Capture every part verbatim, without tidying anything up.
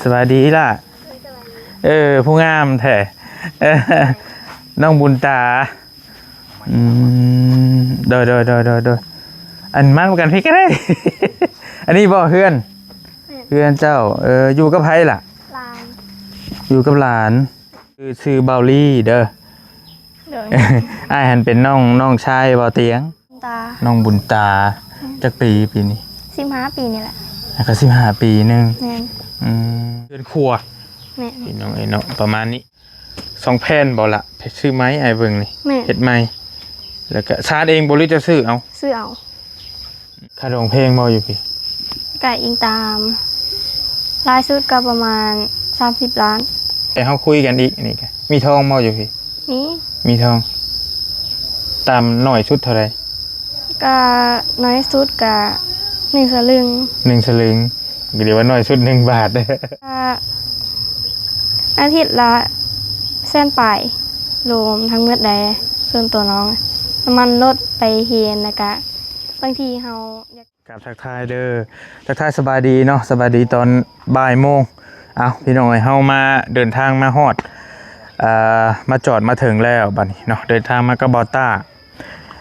สบายดีล่ะ เออ ผู้งามแท้ เออ น้องบุญตา อืม โดย โดย โดย โดย โดย อันมันกันพี่ก็ได้ อันนี้บ่เฮือน เฮือนเจ้า เออ อยู่กับไผล่ะ หลาน อยู่กับหลาน คือชื่อเบาลี่เด้อ โดย อ้ายหันเป็นน้อง น้องชายเบาเตียง ตา น้องบุญตา จักปีปีนี้ สิบห้าปีนี่แหละ แล้วก็สิบห้าปีหนึ่ง แม่น อืม เฮือนครัว แม่น พี่น้องเอ้ยเนาะ ประมาณนี้ สองแผ่นบ่ละ ซื้อไม้อ้ายเบิ่งนี่ แม่น เฮ็ดไม้ แล้วก็สานเองบ่หรือจะซื้อเอา ซื้อเอา ค่าดองแพงบ่อยู่พี่ ก็อิงตาม หลายสุดก็ประมาณสามสิบล้าน แต่เฮาคุยกันอีกนี่ก็มีทองบ่อยู่พี่ มี มีทอง ตามน้อยสุดเท่าไหร่ ก็น้อยสุดก็หนึ่งสลึง หนึ่งสลึง ก็เรียกว่าน้อยสุดหนึ่งบาท ก็อาทิตย์ละแสนปลาย รวมทั้งหมดได้ ส่วนตัวน้อง น้ำมันรถไปเฮียน แล้วก็บางทีเฮาอยาก ครับ ทักทายเด้อ ทักทายสบายดีเนาะ สบายดีตอนบ่ายโมง เอาพี่น้องเอ้ย เฮามาเดินทางมาฮอด เอ่อ มาจอดมาถึงแล้วบัดนี้เนาะ เดินทางมากับบ่าวต้า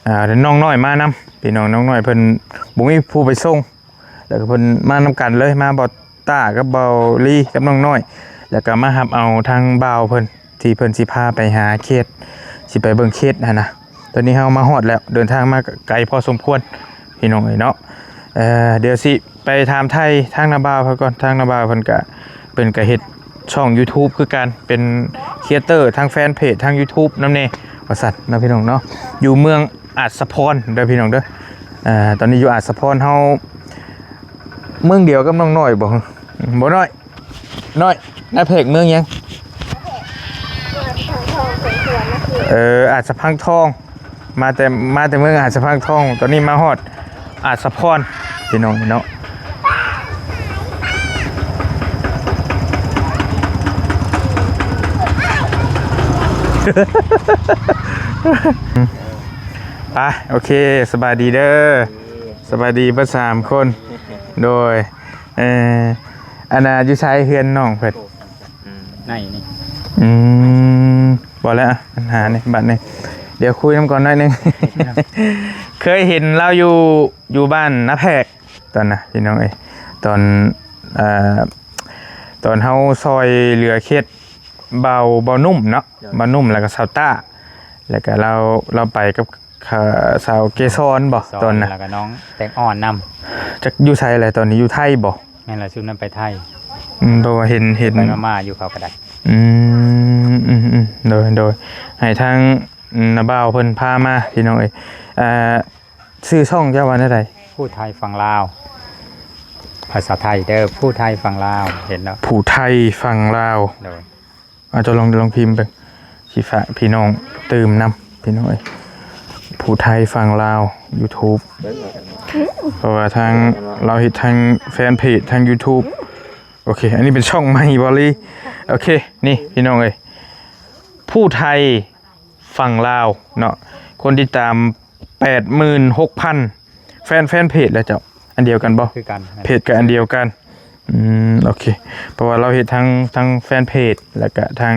อ่า น้องน้อยมานำ พี่น้อง น้องน้อยเพิ่นบ่มีผู้ไปส่ง แล้วก็เพิ่นมานำกันเลย มาบ่าวต้ากับเบาลี่กับน้องน้อย แล้วก็มารับเอาทางบ่าวเพิ่น ที่เพิ่นสิพาไปหาเคส สิไปเบิ่งเคสหั้นนะ ตอนนี้เฮามาฮอดแล้ว เดินทางมาไกลพอสมควร พี่น้องเอ้ยเนาะ เอ่อ เดี๋ยวสิไปถามไถ่ทางน้าบ่าวเพิ่นก่อน ทางน้าบ่าวเพิ่นก็ เพิ่นก็เฮ็ดช่องยูทูบคือกัน เป็นครีเอเตอร์ทางแฟนเพจทางยูทูบนำแน่ ว่าซั่นเนาะพี่น้องเนาะ อยู่เมืองอาจสะพรเด้อพี่น้องเด้อ เอ่อ ตอนนี้อยู่อาจสะพร เฮาเมืองเดียวกับน้องน้อยบ่ บ่น้อย น้อย น้าแพกเมืองหยัง เออ อาจสะพังทอง มาแต่ มาแต่เมืองอาจสะพังทอง ตอนนี้มาฮอดอาจสะพร พี่น้องเนาะ ไป โอเค สบายดีเด้อ สบายดีเบิดสามคน โดย เอ่อ อันน่ะอยู่ไสเฮือนน้องเพิ่น อืม ในนี่ อืม บ่แล้วอะ ปัญหานี่ บัดนี้ เดี๋ยวคุยนำก่อนหน่อยหนึ่ง เคยเห็นลาวอยู่ อยู่บ้านน้าแพก ตอนน่ะ พี่น้องเอ้ย ตอน เอ่อ ตอนเฮาซอยเหลือเคสเบา เบานุ่มเนาะ เบานุ่มแล้วก็สาวต้า แล้วก็ลาว ลาวไปกับ ค่ะ สาวเกสรบ่ เกสร ตอนน่ะ แล้วก็น้องแตงอ่อนนำ จักอยู่ไสแหละ ตอนนี้อยู่ไทยบ่ แม่นล่ะ ซุมนั้นไปไทย อืม เพราะว่าเห็น เห็น ไปมาๆอยู่เขาก็ได้ อืม อืม อืม โดย โดย ให้ทาง อืม น้าบ่าวเพิ่นพามา พี่น้องเอ้ย อ่า ชื่อช่องเจ้าว่าแนวใด ผู้ไทยฝั่งลาว ภาษาไทยเด้อ ผู้ไทยฝั่งลาว เห็นแล้ว ผู้ไทยฝั่งลาว โดย อาจจะลอง ลองพิมพ์ไป สิฝากพี่น้องตื่มนำ พี่น้องเอ้ย ผู้ไทยฝั่งลาว YouTube เพราะว่าทางลาวเฮ็ดทางแฟนเพจ ทาง YouTube โอเค อันนี้เป็นช่องใหม่บ่ลี่ โอเค นี่พี่น้องเอ้ย ผู้ไทยฝั่งลาวเนาะ คนติดตาม แปดหมื่นหกพัน แฟน แฟนเพจแล้วเจ้า อันเดียวกันบ่ คือกัน เพจก็อันเดียวกัน อืม โอเค เพราะว่าลาวเฮ็ดทั้ง ทั้งแฟนเพจ แล้วก็ทั้ง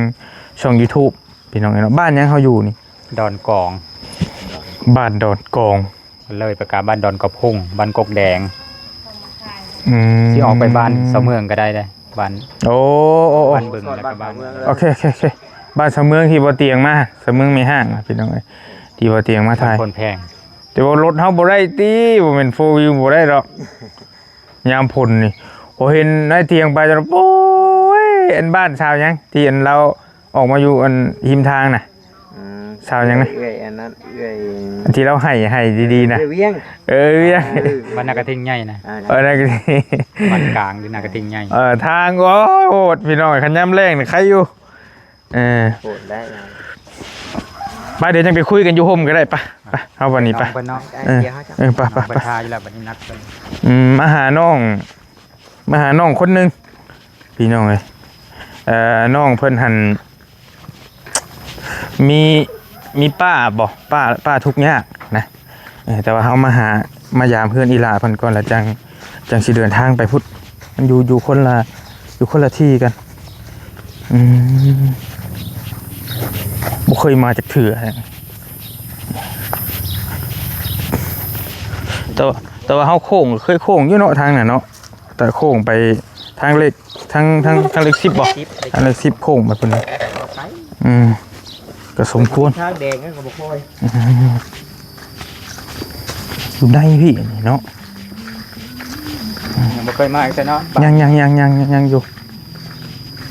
ช่อง YouTube พี่น้องเนาะ บ้านหยังเฮาอยู่นี่ ดอนกอง บ้านดอนกอง เลยไปกาบ้านดอนกระพุ้ง บ้านกกแดง อืม สิออกไปบ้านเสาเมืองก็ได้เด้ บ้าน โอ้ โอ้ โอ้ บ้านบึงแล้วก็บ้าน โอเค โอเค โอเค บ้านเสาเมืองที่บ่เตียงมา เสาเมืองไม่ห้างนะพี่น้องเอ้ย ที่บ่เตียงมาถ่าย คนแพง แต่ว่ารถเฮาบ่ได้ติ บ่แม่น โฟร์วิว บ่ได้ดอก ยามฝนนี่ พอเห็นนายเตียงไปจน โอ้ย อันบ้านสาวหยัง ที่อันเราออกมาอยู่อันริมทางน่ะ อืม สาวหยังนะ เอื้อยอันนั้น เอื้อย อันที่เราให้ ให้ดีๆนะ เอื้อยเวียง เออ เวียง เออ บ้านนากระทิงใหญ่นะ อ่า เออ นากระทิง บ้านกลางอยู่นากระทิงใหญ่ เออ ทาง โอ้ย โหดพี่น้อง คันยามแลงนี่ใครอยู่ เออ โหดได้นะ ไป เดี๋ยวจั่งไปคุยกันอยู่โฮมก็ได้ ไป ไป เอาวันนี้ไป น้องเพิ่นเนาะ เออ เดี๋ยวเขาจะ เออ ไป ไป น้อง ไป เพิ่นทาอยู่แล้ว บัดนี้นัดเพิ่น อืม มาหาน้อง มาหาน้องคนหนึ่ง พี่น้องเอ้ย เอ่อ น้องเพิ่นหั่น มี มีป้าบ่ ป้า ป้าทุกข์ยากนะ เออ แต่ว่าเฮามาหา มายามเฮือนอีหล่าเพิ่นก่อน แล้วจั่ง จั่งสิเดินทางไปพุ้น มันอยู่ อยู่คนละ อยู่คนละที่กัน อืม บ่เคยมาจักเทื่อ แต่ว่า แต่ว่าเฮาโค้ง เคยโค้งอยู่เนาะ ทางนั้นเนาะ แต่โค้งไปทางเลข ทาง ทาง ทางเลขสิบบ่ สิบ ทางเลขสิบโค้งไปพุ่นน่ะ เอาไป อืม ก็สมควร ทางแดงนั่นก็บ่ค่อย อืม อยู่ในพี่นี่เนาะ ยังบ่เคยมาอีกแต่เนาะ ยัง ยัง ยัง ยัง ยังอยู่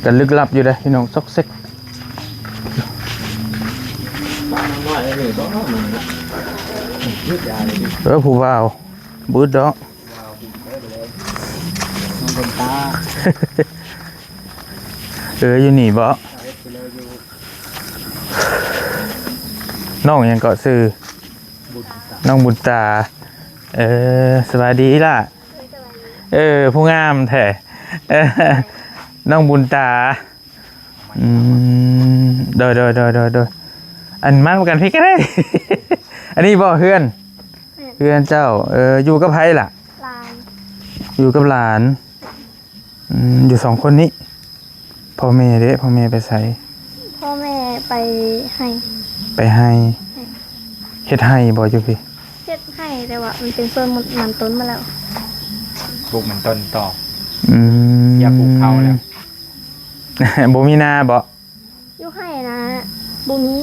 ก็ลึกลับอยู่เด้อพี่น้อง ซอกแซก บ้านน้อยๆ นี่บ่ เออ ผู้บ่าว บึดดอก น้องบุญตา เออ อยู่นี่บ่ น้องหยังเกาะชื่อ บุญตา น้องบุญตา เออ สบายดีล่ะ เออ ผู้งามแท้ เออ น้องบุญตา อืม โดย โดย โดย โดย โดย อันมากันพี่ก็ได้ อันนี้บ่เฮือน แม่น เฮือนเจ้า เออ อยู่กับไผล่ะ หลาน อยู่กับหลาน อืม อยู่สองคนนี้ พ่อแม่เด้ พ่อแม่ไปไส พ่อแม่ไปไฮ่ ไปไฮ่ ไฮ่ เฮ็ดไฮ่บ่อยู่พี่ เฮ็ดไฮ่ แต่ว่ามันเป็นสวนมัน มันต้นมาแล้ว ปลูกมันต้นต่อ อืม อย่าปลูกข้าวแล้ว บ่มีนาบ่ อยู่ไฮ่นะ บ่มี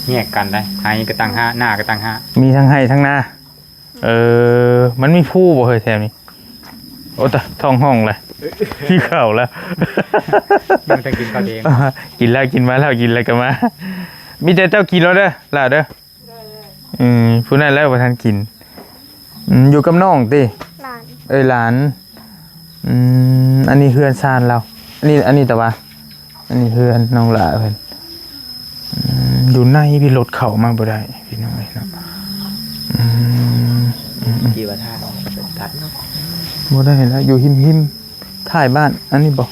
แยกกันได้ ไฮ่ก็ต่างหาก นาก็ต่างหาก มีทั้งไฮ่ทั้งนา เออ มันมีภูบ่เฮ้ยแถวนี้ โอ้ตะ ท้องห้องเลย หิวข้าวแล้ว ยังแต่กินข้าวเอง กินแล้วกินมาแล้ว กินแล้วก็มา มีแต่เจ้ากินแล้วเด้อ หล่าเด้อ อืม ผู้นั้นแล้วบ่ทันกิน อืม อยู่กับน้องติ หลาน เอ้ย หลาน อืม อันนี้เฮือนซานเรา อันนี้ อันนี้แต่ว่า อันนี้เฮือนน้องหล่าเพิ่น อืม อยู่ในพี่รถเข้ามาบ่ได้ พี่น้องเอ้ยเนาะ อืม อืม อืม ที่ว่าท่าออกเป็นกัดเนาะ บ่ได้แล้ว อยู่หิมๆ ท้ายบ้าน อันนี้บ่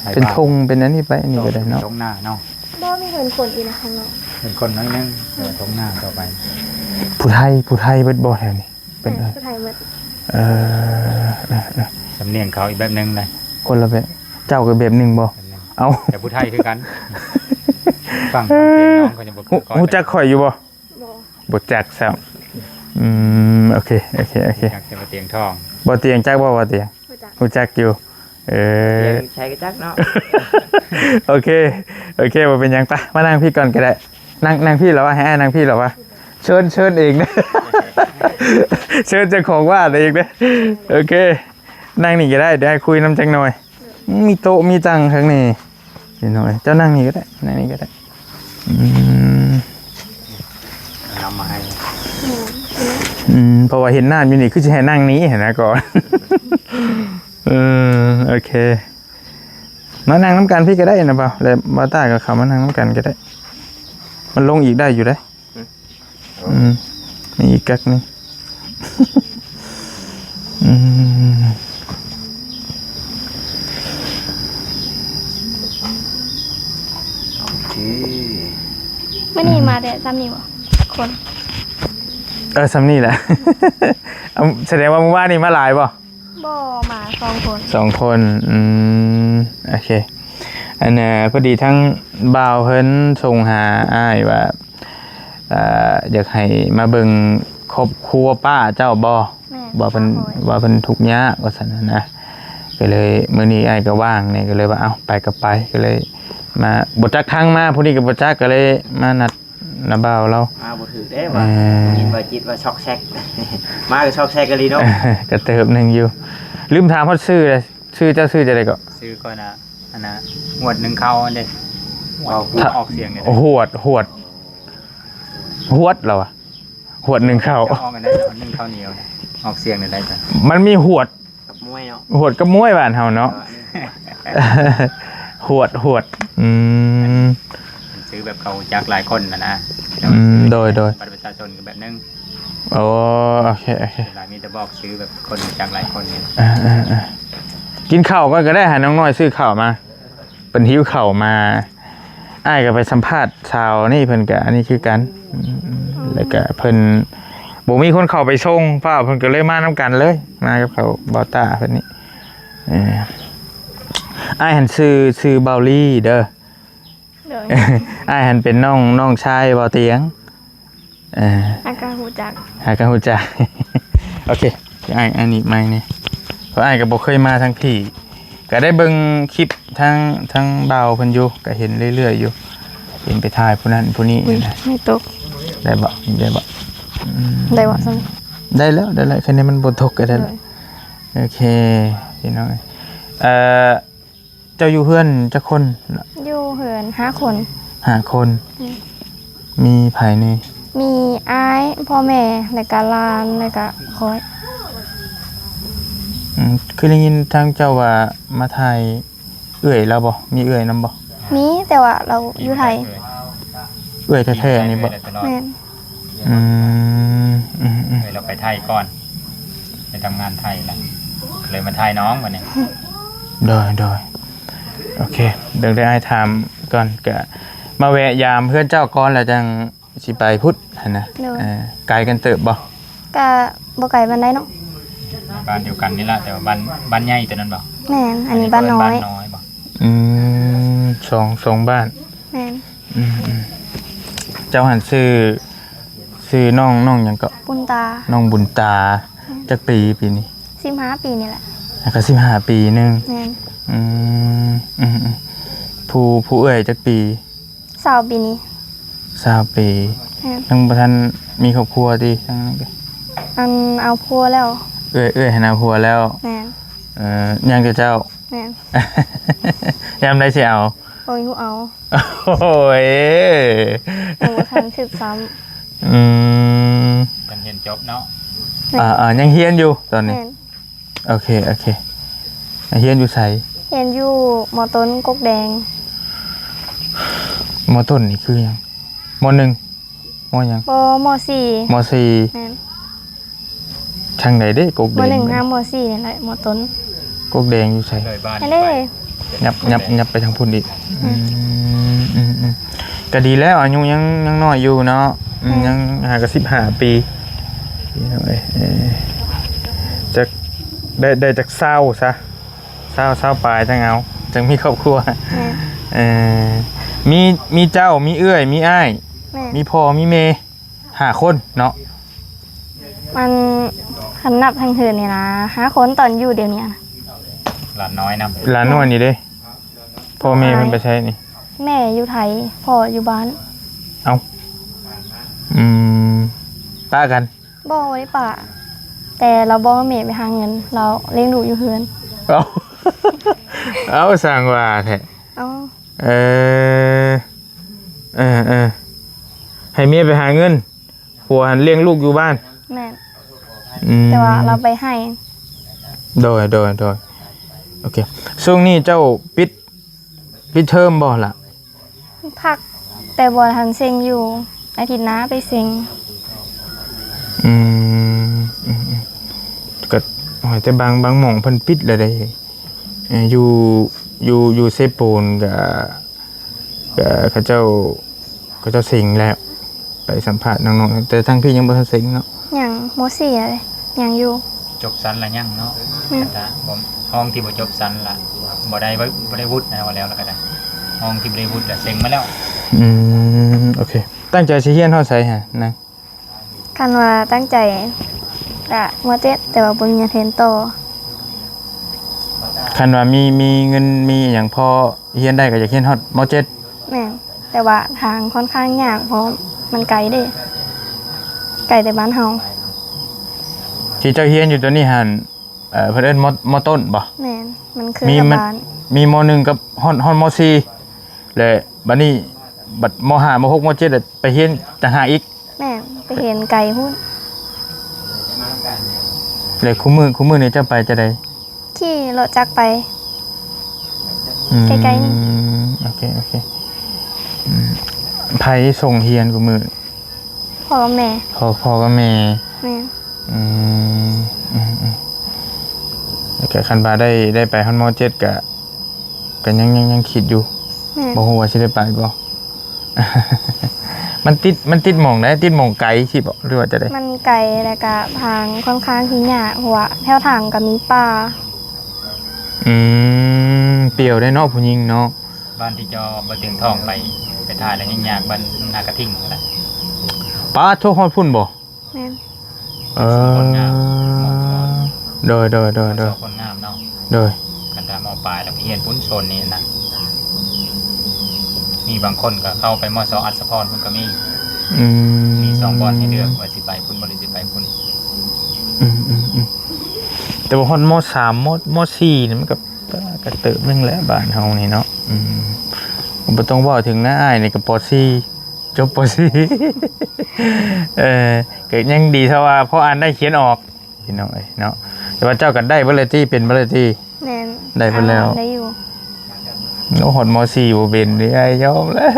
ท้ายบ้าน เป็นธง เป็นอันนี้ไป อันนี้ก็ได้เนาะ ตรงหน้าเนาะ บ่มีเฮือนคนอีกนะข้างนอก เฮือนคนน้อยนึง แต่ว่าตรงหน้าต่อไป ผู้ไทย ผู้ไทยเบิดบ่แถวนี้ เป็น แม่น ผู้ไทยเบิด เออ เออ เออ สำเนียงเขาอีกแบบนึงเลย คนละแบบ เจ้าก็แบบนึงบ่ แบบนึง เอ้า แต่ผู้ไทยคือกัน ฟังเสียงน้องเขาจะบ่คือ ฮู้ ฮู้จักข่อยอยู่บ่ บ่ บ่จักซ้ำ อืม โอเค โอเค โอเค จักแต่ว่าเตียงทอง บ่เตียงจักบ่ บ่เตียง ฮู้จัก ฮู้จักอยู่ เออ เตียงใช้ก็จักเนาะ โอเค โอเค บ่เป็นหยัง ไป มานั่งพี่ก่อนก็ได้ นั่ง นั่งพี่เหรอวะ ให้อ้ายนั่งพี่เหรอวะ เชิญ เชิญเองนะ เชิญเจ้าของบ้านเองนะ โอเค นั่งนี่ก็ได้ เดี๋ยวอ้ายคุยนำจักหน่อย มีโต๊ะ มีตังข้างนี้ พี่น้อย เจ้านั่งนี่ก็ได้ นั่งนี่ก็ได้ อืม เอามาให้ อืม เพราะว่าเห็นน้ำอยู่นี่ คือสิให้นั่งนี้หั้นนะก่อน เออ โอเค มานั่งนำกันพี่ก็ได้นะบ่าว แล้วบ่าวต้าก็เข้ามานั่งนำกันก็ได้ มันลงอีกได้อยู่เด้ อืม อืม มีอีกกักหนึ่ง อืม โอเค มื้อนี้มาแต่ซ้ำนี่บ่ คน เออ ซ้ำนี่แหละ เอา แสดงว่ามื้อวานนี่มาหลายบ่ บ่ มาสองคน สองคน อืม โอเค อันน่ะ พอดีทั้งบ่าวเพิ่นส่งหาอ้ายว่า เอ่อ อยากให้มาเบิ่งครอบครัวป้าเจ้าบ่ แม่น ว่าเพิ่น ป้าคอย ว่าเพิ่นทุกข์ยากว่าซั่นน่ะนะ ก็เลยมื้อนี้อ้ายก็ว่างนี่ ก็เลยว่า เอ้า ไปก็ไป ก็เลยมา บ่จักทางมา ผู้นี้ก็บ่จัก ก็เลยมานัดน้าบ่าวเรา มาบ่ถืกเด้ เออ ว่ายินว่าจิตว่าซอกแซก มาก็ซอกแซกอีหลีเนาะ ก็เติบหนึ่งอยู่ ลืมถามฮอดชื่อเลย ชื่อเจ้าชื่อจั่งใด๋ก็ ชื่อก่อนนะ อันน่ะ หวดหนึ่งเข้าอันเด้ ว้าว ถ้า ออกเสียงเนี่ย หวด หวด หวดเหรอวะ หวดหนึ่งเข้า จะออกอันใด๋ หนึ่งเข้าเหนียวนะ ออกเสียงเนี่ยได้จ้ะ มันมีหวด กับมวยเนาะ หวดกับมวยบ้านเฮาเนาะ เออ หวด หวด อืม ซื้อแบบเขาจักหลายคนน่ะนะ อืม โดย โดย บัตรประชาชนก็แบบนึง โอ้ โอเค โอเค หลายมีแต่บอกซื้อแบบคนจักหลายคนเนี่ย อ่า อ่า อ่า กินข้าวก่อนก็ได้ หาน้องน้อยซื้อข้าวมา เพิ่นหิวข้าวมา อ้ายก็ไปสัมภาษณ์สาวนี่ เพิ่นก็อันนี้คือกัน อืม แล้วก็เพิ่นบ่มีคนเข้าไปส่ง ป้าเพิ่นก็เลยมานำกันเลย มากับเขาบ่าวต้าเพิ่นนี่ เออ อ้ายหั้นชื่อ ชื่อเบาลี่เด้อ โดย อ้ายหั้นเป็นน้อง น้องชายเบาเตียง เออ หากะฮู้จัก หากะฮู้จัก โอเค อ้าย อ้ายนี่ไม่นี่ เพราะอ้ายก็บ่เคยมาทางพี่ ก็ได้เบิ่งคลิปทาง ทางบ่าวเพิ่นอยู่ ก็เห็นเรื่อยๆอยู่ เห็นไปถ่ายผู้นั้นผู้นี้ อุ๊ย นะ ไม่ตก ได้บ่ ได้บ่ อืม ได้บ่ซั่น ได้แล้ว ได้แล้ว แค่นี้มันบ่ตกก็ได้แล้ว โดย โอเค พี่น้อง เอ่อ เจ้าอยู่เฮือนจักคน อยู่เฮือนห้าคน ห้าคน อืม มีไผแหน่ มีอ้าย พ่อแม่ แล้วก็หลาน แล้วก็ข้อย อืม คือได้ยินทางเจ้าว่ามาถ่ายเอื้อยลาวบ่ มีเอื้อยนำบ่ มี แต่ว่าลาวอยู่ไทย เอื้อยแท้ๆนี่บ่ แม่น อืม อืม อืม เอ้ย ลาวไปไทยก่อน ไปทำงานไทยแล้ว เลยมาถ่ายน้องบัดนี้ โดย โดย โอเค เดี๋ยวได้อ้ายถามก่อน ก็มาแวะยามเฮือนเจ้าก่อน แล้วจั่งสิไปพุ้นหั้นนะ โดย เออ ไกลกันเติบบ่ ก็บ่ไกลปานใดเนาะ บ้านเดียวกันนี่ล่ะ แต่ว่าบ้าน บ้านใหญ่ตัวนั้นบ่ แม่น อันนี้บ้านน้อย บ้านน้อยบ่ อืม สอง สองบ้าน แม่น อืม อืม เจ้าหั้นชื่อ ชื่อน้อง น้องหยังก็ บุญตา น้องบุญตา อืม จักปีปีนี้ สิบห้าปีนี่แหละ แล้วก็สิบห้าปีหนึ่ง แม่น อืม อืม อืม ผู้ ผู้เอื้อยจักปี ซาวปีนี้ ซาวปี แม่น ยังบ่ทันมีครอบครัวติ ทั้งนั้นก็ อันเอาผัวแล้ว เอื้อย เอื้อยหั้นเอาผัวแล้ว แม่น เอ่อ ยังแต่เจ้า แม่น ยามใดสิเอา โอ้ย ฮู้เอา โอ้ย โอ้ ทันสิบซ้ำ อืม ยังเรียนจบเนาะ แม่น อ่า อ่า ยังเรียนอยู่ตอนนี้ แม่น โอเค โอเค เรียนอยู่ไส เรียนอยู่ ม.ต้น กกแดง ม.ต้น นี่คือหยัง ม.หนึ่ง ม.หยัง ป.ม.สี่ ม.สี่ แม่น ทางใดเด้ กกแดง ม.หนึ่ง หา ม.สี่ นี่แหละ ม.ต้น กกแดงอยู่ไส เลยบ้าน นั่นเด้ ไป ยับ ยับ ยับไปทางพุ้นอีก อืม อืม อืม อืม ก็ดีแล้ว อายุยัง ยังน้อยอยู่เนาะ อืม อืม ยังหากะสิบห้าปี พี่น้องเอ้ย เออ จักได้ ได้จักซาวซะ ซาว ซาวปลายจั่งเอา จั่งมีครอบครัว แม่น เออ มี มีเจ้า มีเอื้อย มีอ้าย แม่น มีพ่อ มีแม่ ห้าคนเนาะ มัน คันนับทั้งเฮือนนี่นะ ห้าคนตอนอยู่เดี๋ยวนี้นะ หลานน้อยนำ หลานน้อยนี่เด้ พ่อแม่เพิ่นไปไสนี่ แม่อยู่ไท พ่ออยู่บ้าน เอ้า อืม ปะกัน บ่ บ่ได้ปะ แต่ลาวบอกให้แม่ไปหาเงิน ลาวเลี้ยงลูกอยู่เฮือน เอ้า เอ้า สร้างว่าแท้ เอ้า เออ เออ เออ ให้เมียไปหาเงิน ผัวหั้นเลี้ยงลูกอยู่บ้าน แม่น อืม แต่ว่าลาวไปไห้ โดย โดย โดย โอเค ช่วงนี้เจ้าปิด ปิดเทอมบ่ล่ะ พัก แต่บ่ทันเซ็งอยู่ อาทิตย์หน้าไปเซ็ง อืม อืม อืม ก็ โอ้ย แต่บาง บางหม่องเพิ่นปิดแล้วเด้ เอ่อ อยู่ อยู่ อยู่เซโปนก็ ก็เขาเจ้า เขาเจ้าเซ็งแล้ว ไปสัมภาษณ์น้องๆ แต่ทางพี่ยังบ่ทันเซ็งเนาะ ยัง ม.สี่ อะเด้ ยังอยู่ จบชั้นละยังเนาะ อืม แต่บ่ ห้องที่บ่จบชั้นละ บ่ได้ บ่ได้วุฒินะ ว่าแล้ว แล้วก็ได้ ห้องที่บ่ได้วุฒิละเซ็งมาแล้ว อืม โอเค ตั้งใจสิเรียนฮอดไสฮะนะ คันว่าตั้งใจกะ ม.เจ็ด แต่ว่าบ่มีเรียนต่อ คันว่ามี มีเงิน มีหยังพอเรียนได้ก็อยากเรียนฮอด ม.เจ็ด แม่น แต่ว่าทางค่อนข้างยาก เพราะมันไกลเด้ ไกลแต่บ้านเฮา ที่เจ้าเรียนอยู่ตอนนี้หั่น เอ่อ เพิ่นเอิ้น ม. ม.ต้นบ่ แม่น มันคือ มี กับ มัน บ้าน มี ม.หนึ่ง กับฮอด ฮอด ม.สี่ และบัดนี้ บัด ม.ห้า ม.หก ม.เจ็ด แล้วไปเรียนต่างหากอีก แม่น ไปเรียนไกลพู้น แล้วคู่มื้อ คู่มื้อนี่เจ้าไปจั่งใด ขี่รถจักรไป อืม ใกล้ๆนี่ โอเค โอเค อืม ไผส่งเรียนคู่มื้อ พ่อกับแม่ พ่อ พ่อกับแม่ แม่น อืม อืม อืม แล้วก็คันว่าได้ ได้ไปฮอด ม.เจ็ด ก็ ก็ยัง ยัง ยังคิดอยู่ แม่น บ่ฮู้ว่าสิได้ไปบ่ มันติด มันติดหม่องใด ติดหม่องไกลสิบ่ หรือว่าจั่งใด มันไกล แล้วก็ทางค่อนข้างที่ยาก เพราะว่าแถวทางก็มีป่า อืม เปรียวได้เนาะผู้หญิงเนาะ บ้านที่จอบ่เตียงทองไป ไปถ่ายแล้วยังยากบ้านนากระทิ่งนั่นแหละ ป้าโทษฮอดพุ่นบ่ แม่น เออ คนงาม โดย โดย โดย โดย คนงามเนาะ โดย กันดามอปลายแล้วไปเฮียนปุ้นโซนนี้นะ มีบางคนก็เข้าไปมสอัศพรพุ่นก็มี อืม มีสองบ่อนให้เลือกว่าสิไปพุ่นบ่หรือสิไปพุ่น อืม อืม อืม แต่ว่าฮอด ม.สาม ม.ม.สี่ นี่มันก็ ก็เติบหนึ่งแหละบ้านเฮานี่เนาะ อืม บ่ต้องเว้าถึงนะ อ้ายนี่ก็ ป.สี่ จบ ป.สี่ เออ ก็ยังดีเท่าว่าพออ่านได้เขียนออก พี่น้องเอ้ยเนาะ แต่ว่าเจ้าก็ได้เบิดเลยติ เป็นเบิดเลยติ แม่น ได้เพิ่นแล้ว อ่านได้อยู่ โอ้ ฮอด ม.สี่ บ่เป็นเด้ อ้ายยอมแล้ว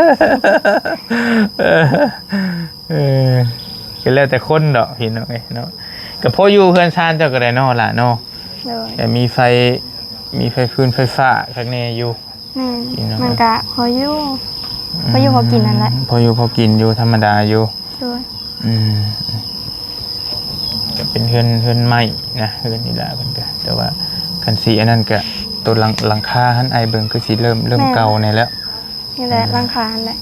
เออ เออ ก็แล้วแต่คนดอกพี่น้องเอ้ยเนาะ ก็พออยู่เฮือนซานเจ้าก็ได้เนาะล่ะเนาะ โดย แต่มีไฟ มีไฟฟืนไฟฟ้าคักแน่อยู่ แม่น พี่น้อง มันก็พออยู่ พออยู่พอกินนั่นแหละ พออยู่พอกินอยู่ ธรรมดาอยู่ โดย อืม ก็เป็นเฮือน เฮือนไม้นะ เฮือนนี่ล่ะเพิ่นก็ แต่ว่าคันสิอันนั้นก็ ตัวหลัง หลังคาหั่น อ้ายเบิ่งคือสิเริ่ม เริ่ม แม่น เก่าแน่แล้ว นี่แหละ อ่า หลังคาหั่นแหละ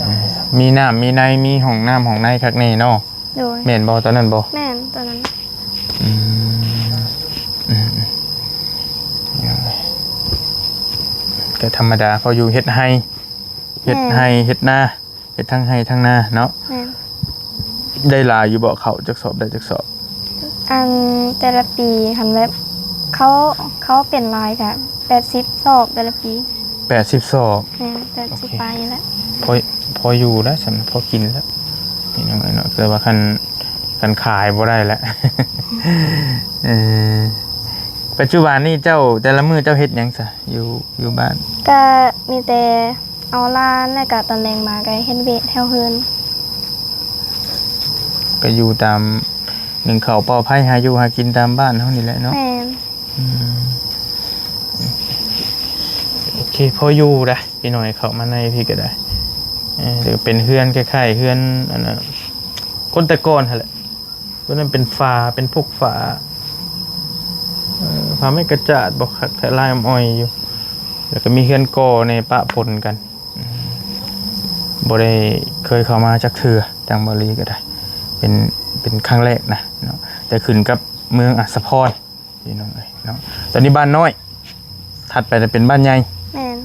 อ่า มีน้ำมีใน มีห้องน้ำห้องในคักแน่เนาะ โดย แม่นบ่ตอนนั้นบ่ แม่นตอนนั้น อืม อืม อืม ก็ธรรมดา พออยู่เฮ็ดไร่ เฮ็ด แม่น ไร่ เฮ็ดนา เฮ็ดทั้งไร่ทั้งนาเนาะ แม่น ได้หลายอยู่บ่ ข้าวจักสอบ ได้จักสอบ อันแต่ละปีคันแบบ เขา เขาเป็นหลายก็ แปดสิบสอบแต่ละปี แปดสิบสอบ แม่น แปดสิบ โอเค ปลายนี่แหละ พอ พออยู่แล้ว ซั่นพอกินแล้ว พี่น้องเอ้ยเนาะ แต่ว่าคัน คันขายบ่ได้แล้ว เออ ปัจจุบันนี่เจ้า แต่ละมื้อเจ้าเฮ็ดหยังซะ อยู่ อยู่บ้าน ก็มีแต่เอาหลาน แล้วก็ตอนแลงมาก็เฮ็ดเวียกแถวเฮือน ก็อยู่ตาม นึ่งข้าวเป่าไฟ หาอยู่หากินตามบ้านเฮานี่แหละเนาะ แม่น อืม โอเค พออยู่ได้ พี่น้อง เข้ามาในพี้ก็ได้ เออ หรือเป็นเฮือนคล้ายๆ เฮือนอันน่ะ คนแต่ก่อนหั่นแหละ ตัวนั้นเป็นฝา เป็นพวกฝา เอ่อ ฝาไม้กระจาดบ่ คักแท้ ลายอ่อยอยู่ แล้วก็มีเฮือนก่อแหน่ปะปนกัน อืม บ่ได้เคยเข้ามาจักเทื่อ ทางบ่าวลีก็ได้ เป็น เป็นครั้งแรกนะเนาะ แต่ขึ้นกับเมืองอัสสะพร พี่น้องเอ้ยเนาะ ตอนนี้บ้านน้อย ถัดไปจะเป็นบ้านใหญ่ แม่น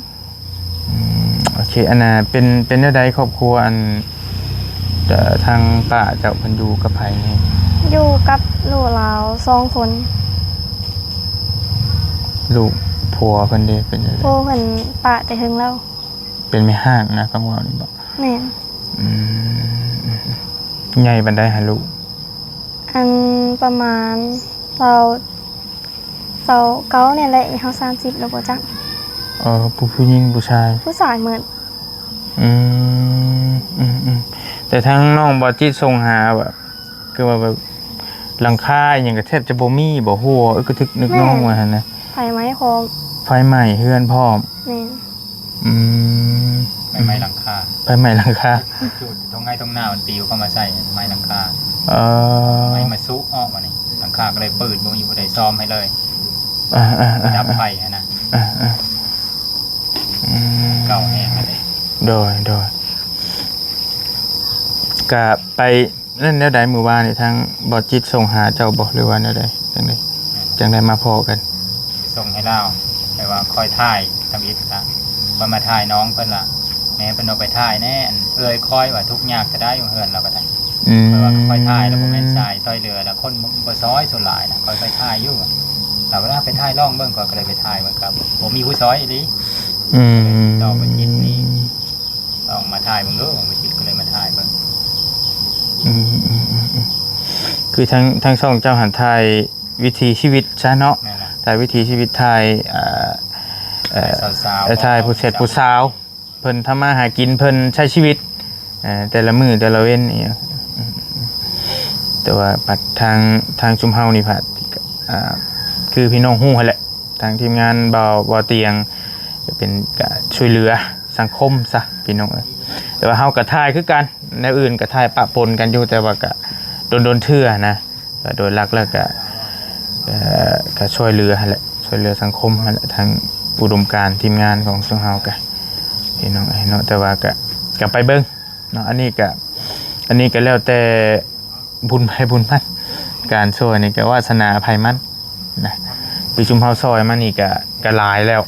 อืม โอเค อันน่ะ เป็น เป็นแนวใดครอบครัว อัน เอ่อ ทางป้าเจ้าเพิ่นอยู่กับไผนี่ อยู่กับลูกลาวสองคน ลูกผัวเพิ่นเด้ เป็นแนวใด ผัวเพิ่นปะแต่เฮิงแล้ว เป็นแม่ฮ้างนะ ฟังเว้านี่บ่ แม่น อืม ใหญ่ปานใดหาลูก อันประมาณซาว ซาวเก้าเนี่ยแหละ อีเฮาสามสิบแล้วบ่จัก เออ ผู้ ผู้หญิงผู้ชาย ผู้ชายหมด อืม อืม อืม แต่ทางน้องบ่าวจิตส่งหาแบบ คือว่าแบบ หลังคาอิหยังก็แทบจะบ่มีบ่ หัว เออ กระทึกนึกน้องว่าหั่นนะ ไฟไหม้พร้อม ไฟไหม้เฮือนพร้อม แม่น อืม ไฟไหม้หลังคา ไฟไหม้หลังคา จุดตรงไห้ตรงหน้ามันปลิวเข้ามาใส่ ไม้หลังคา เออ ไม้มาซุออกมานี่ หลังคาก็เลยปืด บ่มีผู้ใดซ่อมให้เลย อ่า อ่า อ่า ดับไฟหั้นนะ อ่า อ่า อืม เก่าแฮงเลย โดย โดย กะไป นั่นแนวใดมื้อวานนี่ ทางบ่าวจิตส่งหาเจ้าบ่ หรือว่าแนวใด จังใด จังได้มาพ้อกัน ไปส่งให้ลาว แต่ว่าคอยถ่ายทำอิฐละ คอยมาถ่ายน้องเพิ่นละ แม่เพิ่นเอาไปถ่ายแน่ อันเอื้อยคอยว่าทุกข์ยากจะได้อยู่เฮือนเราก็ได้ อืม เพราะว่าคอยถ่ายแล้วบ่แม่นสายซอยเหลือ แล้วคนบ่ บ่ซอยส่วนหลายนะ คอยไปถ่ายอยู่ เราก็เลยไปถ่ายลองเบิ่ง ข้อยก็เลยไปถ่าย มันก็บ่มีผู้ซอยอีหลี อืม ต่อบ่จิตนี่ ลองมาถ่ายเบิ่งดู บ่จิตก็เลยมาถ่ายเบิ่ง อืม อืม อืม อืม คือทาง ทางช่องเจ้าหันถ่ายวิถีชีวิตซะเนาะ แม่นล่ะ ถ่ายวิถีชีวิต ถ่าย อ่า เอ่อ สาวๆ เอ่อ ถ่ายผู้ชาย ผู้สาว เพิ่นทำมาหากิน เพิ่นใช้ชีวิต เอ่อ แต่ละมื้อแต่ละเว็นนี่ แต่ว่าบัดทาง ทางชุมเฮานี่ผัด อ่า คือพี่น้องฮู้หั่นแหละ ทางทีมงานบ่าว บ่าวเตียง ก็เป็นกะช่วยเหลือสังคมซะพี่น้องเอ้ย แต่ว่าเฮาก็ถ่ายคือกัน แนวอื่นก็ถ่ายปะปนกันอยู่ แต่ว่าก็โดนๆเทื่อนะ ก็โดยหลักแล้วก็ เอ่อ ก็ช่วยเหลือหั่นแหละ ส วยเหลือสังคมหั้นแหละ ทางอุดมการณ์ทีมงานของซุมเฮากะ พี่น้องเอ้ยเนาะ แต่ว่ากะ กะไปเบิ่งเนาะ อันนี้กะ อันนี้กะแล้วแต่บุญไผบุญมัน การซอยนี่กะวาสนาไผมันนะ คือซุมเฮาซอยมานี่กะ กะหลายแล้ว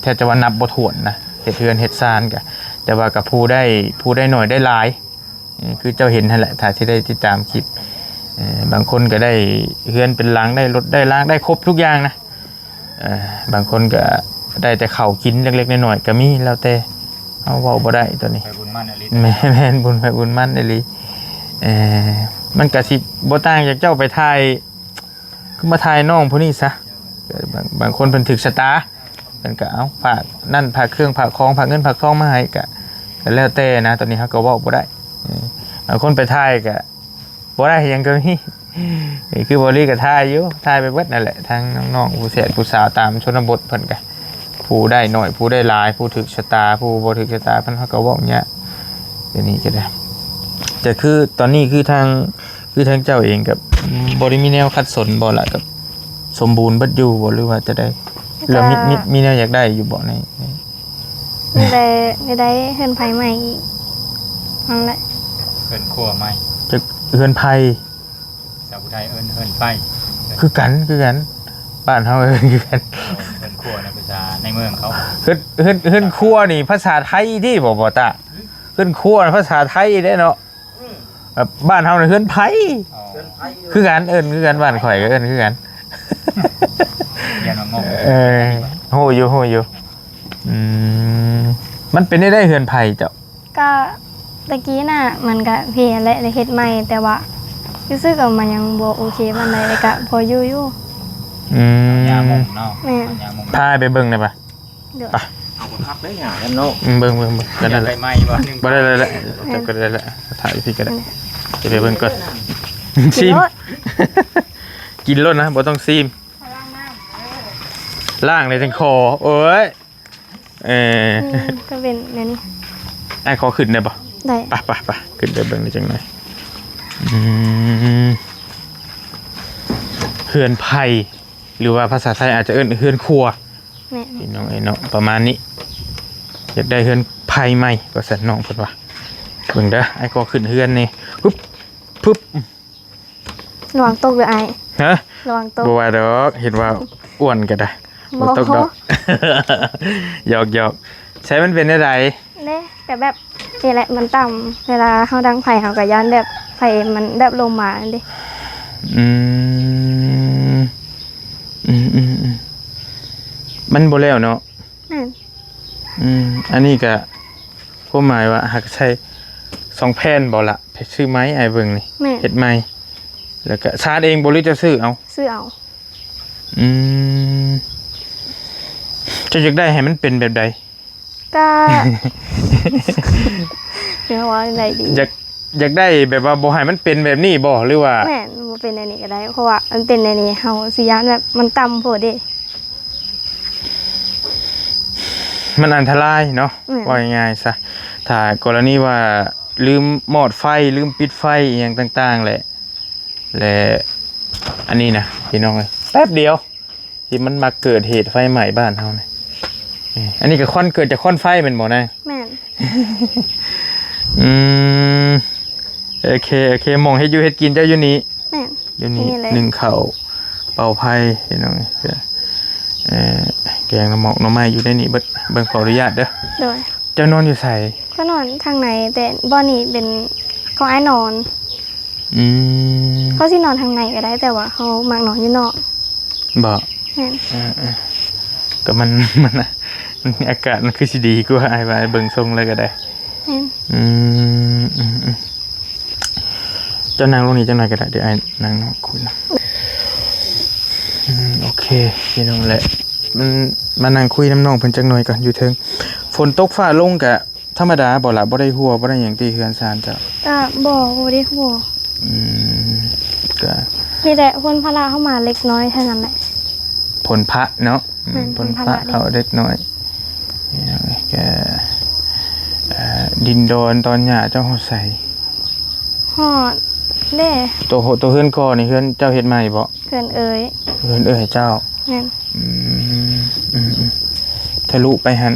แทบจะว่านับบ่ถ้วนนะ เฮ็ดเฮือนเฮ็ดซานกะ แต่ว่ากะผู้ได้ ผู้ได้น้อยได้หลาย เอ่อ คือเจ้าเห็นหั้นแหละ ถ้าสิได้ติดตามคลิป เอ่อ บางคนกะได้เฮือนเป็นหลัง ได้รถได้ลาง ได้ครบทุกอย่างนะ เอ่อ บางคนกะได้แต่ข้าวกินเล็กๆน้อยๆกะมี แล้วแต่ เฮาเว้าบ่ได้ตัวนี้ ไผบุญมันอีหลี แม่น แม่น บุญไผบุญมันอีหลี เอ่อ มันกะสิบ่ต่างจากเจ้าไปถ่าย คือมาถ่ายน้องผู้นี้ซะ บาง บางคนเพิ่นถืกชะตา เพิ่นกะเอาฝากนั่น ฝากเครื่อง ฝากของ ฝากเงิน ฝากทองมาให้กะ กะแล้วแต่นะ ตอนนี้เฮากะเว้าบ่ได้ เออ บางคนไปถ่ายกะบ่ได้หยังกะมี นี่คือบ่าวลีกะถ่ายอยู่ ถ่ายไปเบิดนั่นแหละ ทั้งน้องๆ ผู้แสบผู้สาวตามชนบทเพิ่นกะ ผู้ได้น้อย ผู้ได้หลาย ผู้ถืกชะตา ผู้บ่ถืกชะตา เพิ่นเฮากะเว้ายาก เดี๋ยวนี้กะได้ แต่คือตอนนี้คือทาง คือทางเจ้าเองกะบ่ได้มีแนวขัดสนบ่ล่ะ กะสมบูรณ์เบิดอยู่บ่ หรือว่าจะได้ แล้วมี มี มีแนวอยากได้อยู่บ่ใน ใน มีแต่ มีได้เฮือนไผใหม่อีก นั่นแหละ เฮือนครัวใหม่ จะเฮือนไผ สาวผู้ไทยเอิ้นเฮือนไผ คือกัน คือกัน บ้านเฮาเอิ้นคือกัน เฮือนครัวในภาษาในเมืองเขา เฮือน เฮือน เฮือนครัวนี่ภาษาไทยติบ่ บ่ตา เฮือนครัวภาษาไทยเด้เนาะ แบบบ้านเฮาน่ะเฮือนไผ อ๋อ คือกัน เอิ้นคือกัน บ้านข่อยกะเอิ้นคือกัน เรียนมางง เออ ฮู้อยู่ ฮู้อยู่ อืม มันเป็นได้ได้เฮือนไผเจ้า กะตะกี้น่ะ มันกะเพแหละ แล้วเฮ็ดใหม่ แต่ว่ารู้สึกว่ามันยังบ่โอเคปานใด แล้วกะพออยู่อยู่ อืม ยามงเนาะ แม่น ยามง พาไปเบิ่งได้ปะ เดี๋ยว ไป เอาคนพักได้หยังกันเนาะ อืม เบิ่ง เบิ่ง เบิ่ง กะได้แหละ ใหม่บ่ บ่ได้แล้วแหละ เดี๋ยวกะได้แหละ ถ่ายพี่กะได้ เดี๋ยวไปเบิ่งก่อน กิน ชิม โลด กินโลดนะ บ่ต้องชิม ล้างเลยจังขอ โอ้ย เออ อืม กะเป็นแนวนี้ อ้ายขอขึ้นได้บ่ ได้ ไป ไป ไป ขึ้นไปเบิ่งได้จังหน่อย อืม เฮือนไผ หรือว่าภาษาไทยอาจจะเอิ้นเฮือนครัว แม่น พี่น้องเอ้ยเนาะ ประมาณนี้ อยากได้เฮือนไผใหม่ ว่าซั่นน้องเพิ่นว่า เบิ่งเด้อ อ้ายขอขึ้นเฮือนนี่ ปึ๊บ ปึ๊บ ระวังตกเด้ออ้าย ฮะ ระวังตก บ่ว่าดอก เห็นว่าอ้วนกะได้ บ่ บ่ตกดอก หยอก หยอก ใช้มันเป็นได้ได เด้ กะแบบ นี่แหละ มันต่ำ เวลาเฮาดังไฟเฮากะย้านแบบไฟมันแบบลมมานั่นเด้ อืม อืม อืม อืม มันบ่แล้วเนาะ แม่น อืม อันนี้กะ ความหมายว่าหากใช้สองแผ่นบ่ล่ะ ซื้อไม้อ้ายเบิ่งนี่ แม่น เฮ็ดใหม่ แล้วกะซาดเองบ่ หรือจะซื้อเอา ซื้อเอา อืม เจ้าอยากได้ให้มันเป็นแบบใด กะ เรียกว่าจั่งใดดี อยาก อยากได้แบบว่าบ่ให้มันเป็นแบบนี้บ่ หรือว่า แม่น บ่เป็นอันนี้กะได้ เพราะว่ามันเป็นอันนี้เฮาสิย้านแบบมันต่ำโพดเด้ มันอันตรายเนาะ แม่น ว่าง่ายๆซะ ถ้ากรณีว่าลืมมอดไฟ ลืมปิดไฟอิหยังต่างๆแหละ และอันนี้นะพี่น้องเอ้ย แป๊บเดียว ที่มันมาเกิดเหตุไฟไหม้บ้านเฮานี่ เอ้ย อันนี้กะควัน เกิดจากควันไฟแม่นบ่นาย แม่น อืม โอเค โอเค หม่องเฮ็ดอยู่เฮ็ดกินเจ้าอยู่นี่ แม่น อยู่นี่ นี่แหละ นึ่งข้าว เป่าไฟพี่น้อง เอ่อ แกงหน่อหมอกหน่อไม้อยู่ในนี่เบิด เบิ่ง ขออนุญาตเด้อ โดย เจ้านอนอยู่ไส ข้อยนอนทางใน แต่บ่อนนี้เป็นของอ้ายนอน อืม ข้อยสินอนทางในกะได้ แต่ว่าข้อยมักนอนอยู่นอก บ่ แม่น เออ เออ กะมัน มัน มัน อากาศมันคือสิดีกว่า อ้ายว่า อ้ายเบิ่งทรงแล้วกะได้ แม่น อืม อืม อืม เจ้านั่งลงนี่จังหน่อยกะได้ เดี๋ยวอ้ายนั่งนอกคุยนะ อืม โอเค พี่น้องแหละ มัน มานั่งคุยนำน้องเพิ่นจักหน่อยก่อน อยู่เทิง ฝนตกฟ้าลงกะธรรมดาบ่ล่ะ บ่ได้หัว บ่ได้หยังติเฮือนซานเจ้า กะบ่ บ่ได้หัว อืม กะ มีแต่พ่นพละเข้ามาเล็กน้อยเท่านั้นแหละ พ่นพละเนาะ อืม แม่น พ่นพละ พ่นพละ เข้าเล็กน้อย นี่นะ กะ เอ่อ ดินดอนตอนหญ้าเจ้าฮอดไส ฮอด เด้ ตัวโฮ- ตัวเฮือนก่อนี่เฮือนเจ้าเฮ็ดใหม่บ่ เฮือนเอื้อย เฮือนเอื้อยเจ้า แม่น อืม อืม อืม ทะลุไปหั่น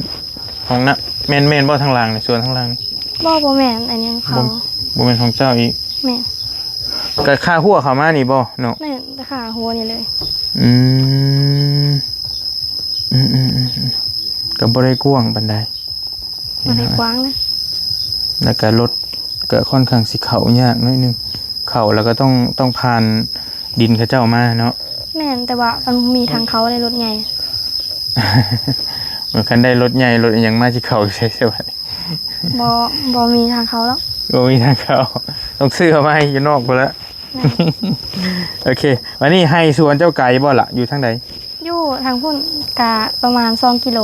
ห้องน้ำ แม่น แม่นบ่ทางหลังนี่ สวนทางหลังนี่ บ่ บ่แม่น อันนี้ของเขา บ่ บ่แม่นของเจ้าอีก แม่น ก็ค่าหัวเข้ามานี่บ่เนาะ แม่น แต่ค่าหัวนี่เลย อืม อืม อืม อืม อืม ก็บ่ได้กว้างปานใด บ่ได้กว้างนะ แล้วก็รถก็ค่อนข้างสิเข้ายากหน่อยหนึ่ง เข้าแล้วก็ต้อง ต้องผ่านดินเขาเจ้ามาเนาะ แม่น แต่ว่ามันมีทางเข้าในรถใหญ่ มันคันได้รถใหญ่ รถอิหยังมาสิเข้าอยู่ไสสวัสดี บ่ บ่มีทางเข้าแล้ว บ่มีทางเข้า ต้องซื้อเอามาให้อยู่นอกพุ้นละ แม่น โอเค วันนี้ไฮ่สวนเจ้าไกลบ่ล่ะ อยู่ทางใด อยู่ทางพุ้นกะประมาณสองกิโล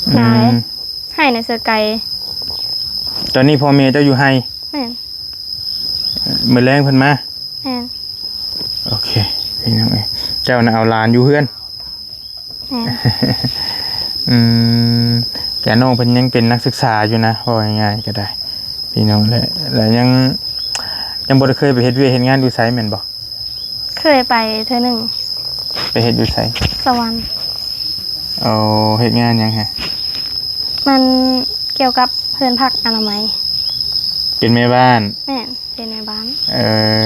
อืม นาย ไฮ่ในเสือไก่ ตอนนี้พ่อแม่เจ้าอยู่ไฮ่ แม่น มื้อแลงเพิ่นมา แม่น โอเค พี่น้องเอ้ย เจ้าน่ะเอาหลานอยู่เฮือน แม่น อืม แกน้องเพิ่นยังเป็นนักศึกษาอยู่นะ เว้าง่ายๆก็ได้ พี่น้อง และ และยัง ยังบ่ได้เคยไปเฮ็ดเวียกเฮ็ดงานอยู่ไสแม่นบ่ เคยไปเทื่อหนึ่ง ไปเฮ็ดอยู่ไส สวรรค์ เอา เฮ็ดงานหยังฮะ มันเกี่ยวกับเฮือนพักอนามัย เป็นแม่บ้าน แม่น เป็นแม่บ้าน เอ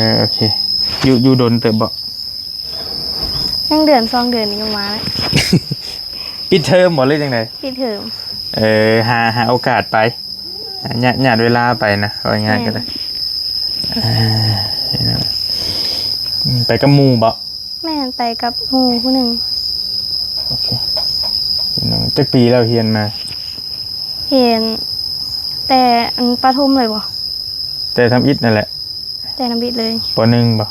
อ โอเค อยู่ อยู่ดนเติบบ่ ยังเดือนสองเดือนนี่ก็มาแล้ว ปิดเทอมบ่หรือจังใด ปิดเทอม เออ หา หาโอกาสไป หา หยาด หยาดเวลาไปนะ ว่าง่ายๆก็ได้ แม่น เออ ไปกับหมู่บ่ แม่น ไปกับหมู่ผู้หนึ่ง โอเค พี่น้อง จักปีแล้วเฮียนมา เฮียน แต่อันประถมเลยบ่ แต่ทำอิฐนั่นแหละ แต่ทำอิฐเลย ป.หนึ่ง บ่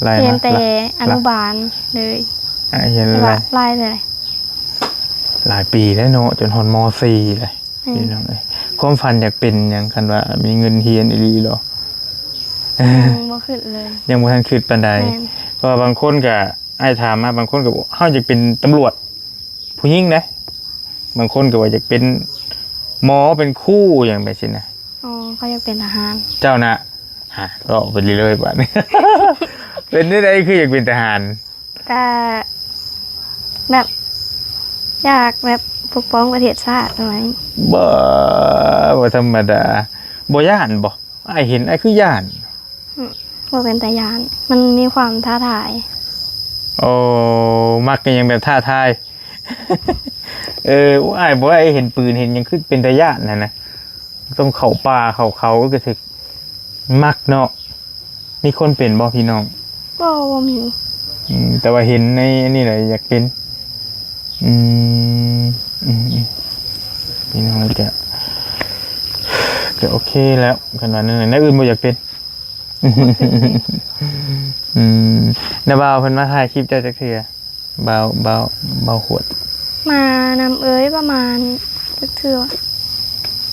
ไล่มา เฮียนแต่ ละ อนุบาลเลย อ่ะ เฮียน แต่ว่า ละ ไล่เลย หลายปีแล้วเนาะ จนฮอด ม.สี่ เลย อืม พี่น้องเอ้ย ความฝันอยากเป็นหยัง คันว่ามีเงินเฮียนอีหลีเหรอ ยังบ่คิดเลย ยังบ่ทันคิดปานใด แม่น เพราะว่าบางคนก็ อ้ายถามมา บางคนก็บอก เฮาอยากเป็นตำรวจ ผู้หญิงเด้ บางคนก็ว่าอยากเป็นหมอ เป็นครู หยังไปซี้นะ อ๋อ เขาอยากเป็นทหาร เจ้าน่ะ ฮะ เว้าไปเรื่อยๆ บาดนี้ เป็นได้ใดคืออยากเป็นทหาร ก็แบบ อยากแบบปกป้องประเทศชาติเอาไว้ บ่ บ่ธรรมดา บ่ย้านบ่ อ้ายเห็นอ้ายคือย้าน อืม บ่เป็นตาย้าน มันมีความท้าทาย โอ้ มักอิหยังแบบท้าทาย เออ อ้ายบ่ได้เห็นปืนเห็นหยังคือเป็นตาย้านหั่นนะ ต้องเข้าป่าเข้าเขาก็คือมักเนาะ มีคนเป็นบ่พี่น้อง บ่ บ่มี อืม แต่ว่าเห็นในอันนี้แหละอยากเป็น อืม อืม อืม พี่น้องก็ ก็โอเคแล้ว ขนาดนั้น แนวอื่นบ่อยากเป็น อืม น้าบ่าวเพิ่นมาถ่ายคลิปเจ้าจักเทื่อ บ่าว บ่าว บ่าวหวด มานำเอ้ยประมาณจักเทื่อ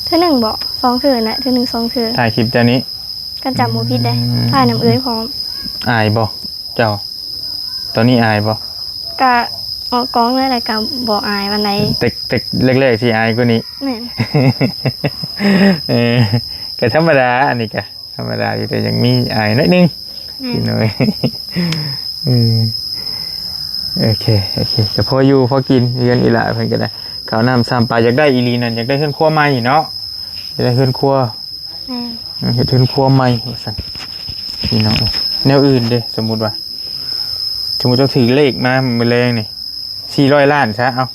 เทื่อหนึ่งบ่ สองเทื่อนะ เทื่อหนึ่งสองเทื่อ ถ่ายคลิปเจ้านี้ กันจำบ่ผิดเด้ อืม ถ่ายนำเอ้ยพร้อม อายบ่เจ้า ตอนนี้อายบ่ กะออกกล้องแล้วแหละ กะบ่อายปานใด แต่ แต่แรกๆสิอายกว่านี้ แม่น เออ ก็ธรรมดา อันนี้ก็ธรรมดาอยู่ แต่ยังมีอายหน่อยหนึ่ง แม่น พี่น้อย เออ โอเค โอเค ก็พออยู่พอกิน เฮือนอีหล่าเพิ่นก็ได้ ข้าวน้ำซ้ำปลา อยากได้อีหลีนั่น อยากได้เฮือนครัวใหม่เนาะ อยากได้เฮือนครัว แม่น เฮ็ดเฮือนครัวใหม่ว่าซั่น พี่น้องเอ้ย แนวอื่นเด้ สมมุติว่า สมมุติเจ้าถือเลขมามื้อแลงนี่ สี่ร้อยล้านซะ เอ้า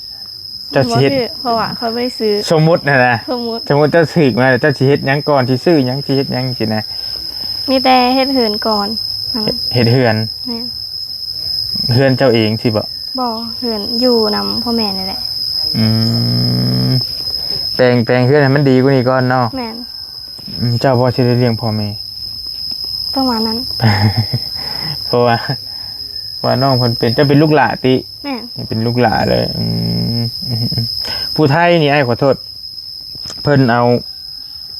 เจ้าสิเฮ็ด บ่ถือ เพราะว่าเขาบ่ได้ซื้อ สมมุตินะนะ สมมุติ สมมุติเจ้าถือมาแล้ว เจ้าสิเฮ็ดหยังก่อน สิซื้อหยัง สิเฮ็ดหยังซี้นะ มีแต่เฮ็ดเฮือนก่อน เฮ็ด เฮ็ดเฮือน แม่น เฮือนเจ้าเองสิบ่ บ่ เฮือนอยู่นำพ่อแม่นี่แหละ อืม แต่ง แต่งเฮือนให้มันดีกว่านี้ก่อนเนาะ แม่น อืม เจ้าพอสิได้เลี้ยงพ่อแม่ ประมาณนั้น เพราะว่า ว่าน้องเพิ่นเป็น เจ้าเป็นลูกหล้าติ แม่น เป็นลูกหล้าเลย อืม อืม อืม ผู้ไทยนี่ อ้ายขอโทษ เพิ่นเอา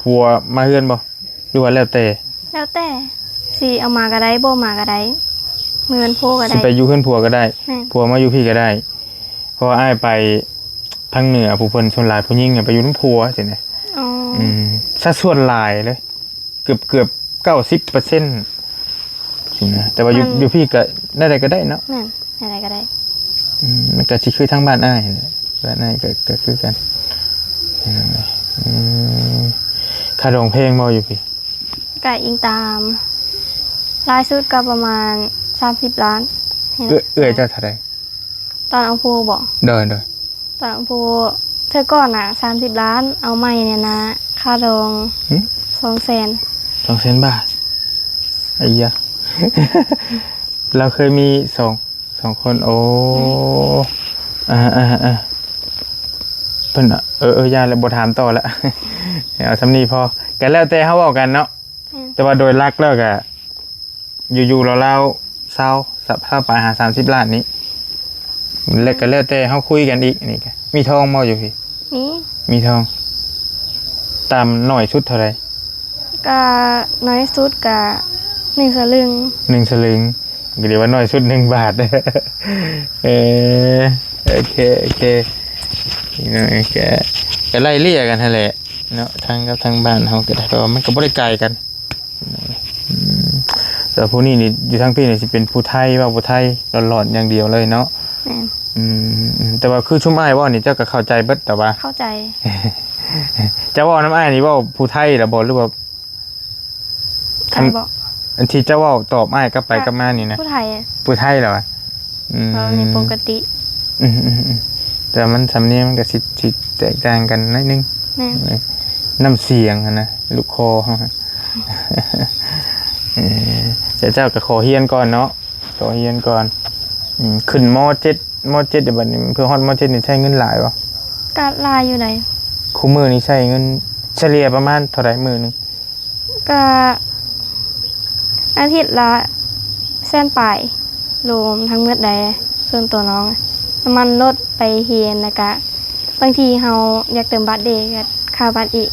ผัวมาเฮือนบ่ หรือว่าแล้วแต่ แล้วแต่ สิเอามาก็ได้ บ่มาก็ได้ เฮือนผัวก็ได้ สิไปอยู่เฮือนผัวก็ได้ แม่น ผัวมาอยู่พี้ก็ได้ เพราะว่าอ้ายไปทางเหนือ ผู้เพิ่นส่วนหลายผู้หญิงน่ะไปอยู่นำผัวซี้นะ อ๋อ อืม สัดส่วนหลายเลย เกือบ เกือบ เก้าสิบเปอร์เซ็นต์ สินะ แต่ว่าอยู่ มัน อยู่พี้ก็ได้ใดก็ได้เนาะ แม่น อะไรก็ได้ อืม มันก็สิคือทางบ้านอ้ายนั่นแหละ บ้านอ้ายก็ ก็คือกัน อืม ค่าดองแพงบ่อยู่พี้ ก็อิงตาม หลายสุดก็ประมาณ สามสิบล้าน นี่แหละ เอื้อย เอื้อยเจ้าเท่าใด ตอนเอาผัวบ่ โดย โดย ตอนเอาผัว เทื่อก่อนน่ะ สามสิบล้าน เอาใหม่เนี่ยนะ ค่าดอง หึ สองแสน สองแสนบาท ไอ้ยะ เราเคยมีสอง สองคน โอ้ อืม อ่า อ่า อ่า เพิ่นน่ะ เออ เออ อย่าแล้ว บ่ถามต่อละ เอาส่ำนี้พอ ก็แล้วแต่เฮาเว้ากันเนาะ อืม แต่ว่าโดยหลักแล้วก็ อยู่ๆ ราวๆ ซาว ซาวปลายหา สามสิบล้านนี่ แล้วก็แล้วแต่เฮาคุยกันอีก นี่ก็มีทองบ่อยู่พี้ มี มีทอง ต่ำน้อยสุดเท่าใด ก็น้อยสุดก็หนึ่งสลึง หนึ่งสลึง ก็เรียกว่าน้อยสุดหนึ่งบาท เออ โอเค โอเค นี่เนาะ ก็ ก็ไล่เลี่ยกันหั้นแหละเนาะ ทางกับทางบ้านเฮาก็ได้ เพราะว่ามันก็บ่ได้ไกลกัน อืม แต่ผู้นี้นี่อยู่ทางพี้นี่สิเป็นผู้ไทย เว้าผู้ไทยหลอนๆ อย่างเดียวเลยเนาะ แม่น อืม อืม แต่ว่าคือชุมอ้ายเว้านี่เจ้าก็เข้าใจเบิด แต่ว่า เข้าใจ เจ้าเว้านำอ้ายนี่เว้าผู้ไทยล่ะบ่ หรือว่า ไทยบ่ อันที่เจ้าเว้าตอบอ้ายกลับไปกลับมานี่นะ ผู้ไทย ผู้ไทยเหรอวะ อืม เว้านี่ปกติ อืม อืม อืม แต่มันสำเนียงมันก็สิ สิแตกต่างกันหน่อยนึง แม่น น้ำเสียงหั้นนะ ลูกคอ เออ แต่เจ้าก็ขอเฮียนก่อนเนาะ ขอเฮียนก่อน อืม ขึ้น ม.เจ็ด ม.เจ็ด เดี๋ยวบัดนี้ เพื่อฮอด ม.เจ็ด นี่ใช้เงินหลายบ่ ก็หลายอยู่ใด คู่มื้อนี้ใช้เงินเฉลี่ยประมาณเท่าใดมื้อหนึ่ง ก็อาทิตย์ละแสนปลาย รวมทั้งหมดได้ ส่วนตัวน้อง น้ำมันรถไปเฮียน แล้วก็บางทีเฮาอยากเติมบัตรเด้ ก็ค่าบัตรอีก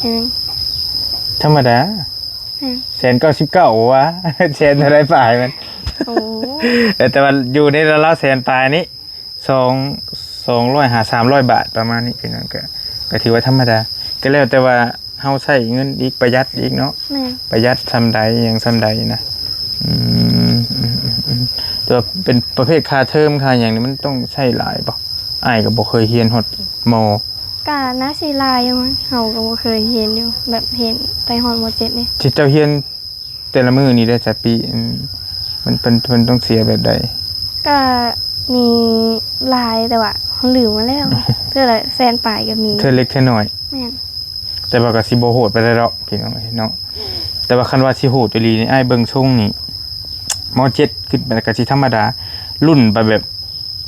อืม ธรรมดา อืม แสนเก้าสิบเก้า วะ แสนเท่าใดปลายมัน โอ้ เออ แต่ว่าอยู่ในราวๆ แสนปลายนี้ สอง สองร้อยหาสามร้อยบาทประมาณนี้ พี่น้อง ก็ ก็ถือว่าธรรมดา ก็แล้วแต่ว่าเฮาใช้เงินอีก ประหยัดอีกเนาะ แม่น ประหยัดส่ำใด หยังส่ำใดนะ อืม อืม อืม อืม แต่ว่าเป็นประเภทค่าเทอมค่าหยังนี่มันต้องใช้หลายบ่ อ้ายก็บ่เคยเฮียนฮอด ม.ก็น่าสิหลายอยู่มั้ง เฮาก็บ่เคยเฮียนอยู่ แบบเฮียนไปฮอด ม.เจ็ด นี่ ที่เจ้าเฮียน แต่ละมื้อนี่ได้จักปี อืม มัน มัน มันต้องเสียแบบใด ก็มีหลาย แต่ว่าลืมมาแล้ว เทื่อละแสนปลายก็มี เทื่อเล็กเทื่อน้อย แม่น แต่ว่าก็สิบ่โหดปานใดดอก พี่น้องเอ้ยเนาะ แต่ว่าคันว่าสิโหดอีหลีนี่ อ้ายเบิ่งทรงนี่ ม.เจ็ด ขึ้นไปก็สิธรรมดา รุ่นไปแบบ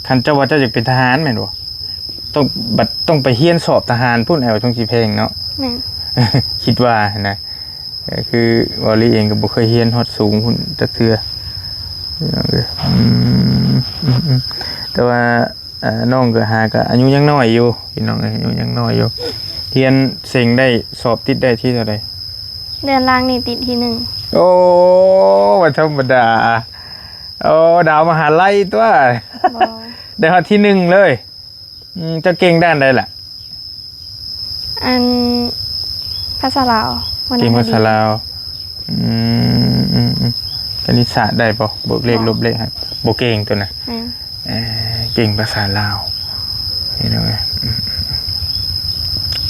คันเจ้าว่าเจ้าอยากเป็นทหารแม่นบ่ ต้อง บัดต้องไปเฮียนสอบทหารพุ้น แอล จั่งสิแพงเนาะ แม่น คิดว่านะ ก็คือวอลลี่เองก็บ่เคยเฮียนฮอดสูงพุ้นจักเทื่อ อืม อืม อืม แต่ว่า เอ่อ น้องก็หาก็อายุยังน้อยอยู่ พี่น้องเอ้ย อายุยังน้อยอยู่ เฮียนเซ็งได้ สอบติดได้ที่เท่าใด เดือนล่างนี่ติดที่หนึ่ง โอ้ บ่ธรรมดา โอ้ ดาวมหาลัยตั๊ว บ่ ได้ฮอดที่หนึ่งเลย อืม เจ้าเก่งด้านใดล่ะ อัน ภาษาลาว วรรณคดี เก่งภาษาลาว อืม อืม อืม คณิตศาสตร์ได้บ่ บวกเลข บ่ ลบเลขฮะ บ่เก่งตัวน่ะ แม่น เอ่อ เก่งภาษาลาว นี่นะเว้ย อืม อืม อืม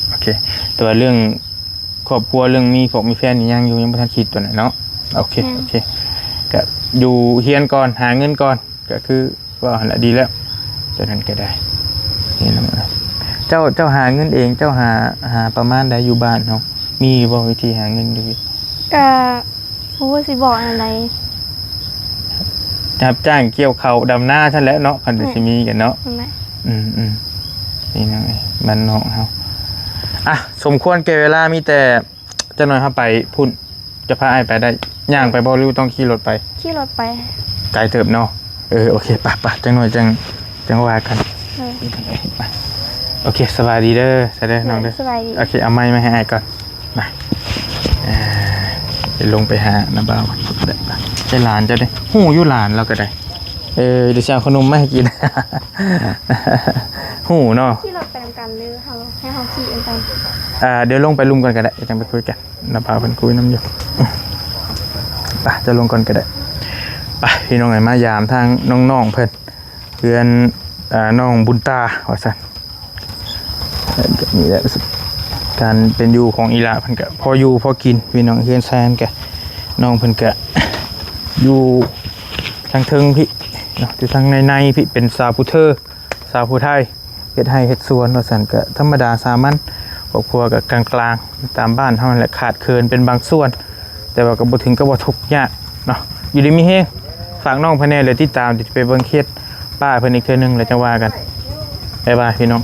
โอเค แต่ว่าเรื่องครอบครัว เรื่องมีพวกมีแฟนนี่ยังอยู่ ยังบ่ทันคิดตัวน่ะเนาะ โอเค แม่น โอเค ก็อยู่เฮียนก่อน หาเงินก่อน ก็คือ ว่าหั่นละดีแล้ว ตัวนั้นก็ได้ นี่นะ เจ้า เจ้าหาเงินเอง เจ้าหา หาประมาณใดอยู่บ้านเฮา มีบ่วิธีหาเงินอยู่ ก็ โอ้ สิบอกอันใด รับจ้างเกี่ยวข้าวดำนาซั่นแหละเนาะ คันสิมีกันเนาะ นั่นแหละ อืม อืม นี่นะ บ้านนอกเฮา อ่ะ สมควรแก่เวลา มีแต่ จักหน่อยเฮาไปพุ้น จะพาอ้ายไปได้ ย่างไปบ่ หรือต้องขี่รถไป ขี่รถไป ไกลเติบเนาะ เออ โอเค ไป ไป จักหน่อยจั่ง จั่งว่ากัน เออ ไป โอเค สบายดีเด้อ สบายเด้อน้องเด้อ สบายดี โอเค เอาไม้มาให้อ้ายก่อน มา เอ่อ เดี๋ยวลงไปหาน้าบ่าวก่อน ได้ปะ ใช่หลานเจ้าเด้ ฮู้อยู่หลานเราก็ได้ เออ เดี๋ยวสิเอาขนมมาให้กิน ฮู้เนาะ ขี่รถไปนำกันหรือเฮา ให้เฮาขี่นำกัน อ่า เดี๋ยวลงไปลุ่มกันก็ได้ จั่งไปคุยกัน น้าบ่าวเพิ่นคุยนำอยู่ ไป จะลงก่อนก็ได้ ไป พี่น้องเอ้ย มายามทางน้องๆเพิ่น เฮือนอ่าน้องบุญตา ว่าซั่น นี่แหละ การเป็นอยู่ของอีหล่าเพิ่นก็พออยู่พอกิน พี่น้อง เฮือนซานก็ น้องเพิ่นก็อยู่ทางเทิงพี่เนาะ อยู่ทางในๆพี่ เป็นสาวผู้เฒ่อ สาวผู้ไทย เฮ็ดไร่เฮ็ดสวน ว่าซั่น ก็ธรรมดาสามัญ ครอบครัวก็กลางๆ ตามบ้านเฮานั่นแหละ ขาดเขินเป็นบางส่วน แต่ว่าก็บ่ถึงกับว่าทุกข์ยากเนาะ อยู่ดีมีแฮง ฝากน้องเพิ่นแหน่ แล้วติดตาม เดี๋ยวจะไปเบิ่งเคสป้าเพิ่นอีกเทื่อนึง แล้วจั่งว่ากัน บ๊ายบายพี่น้อง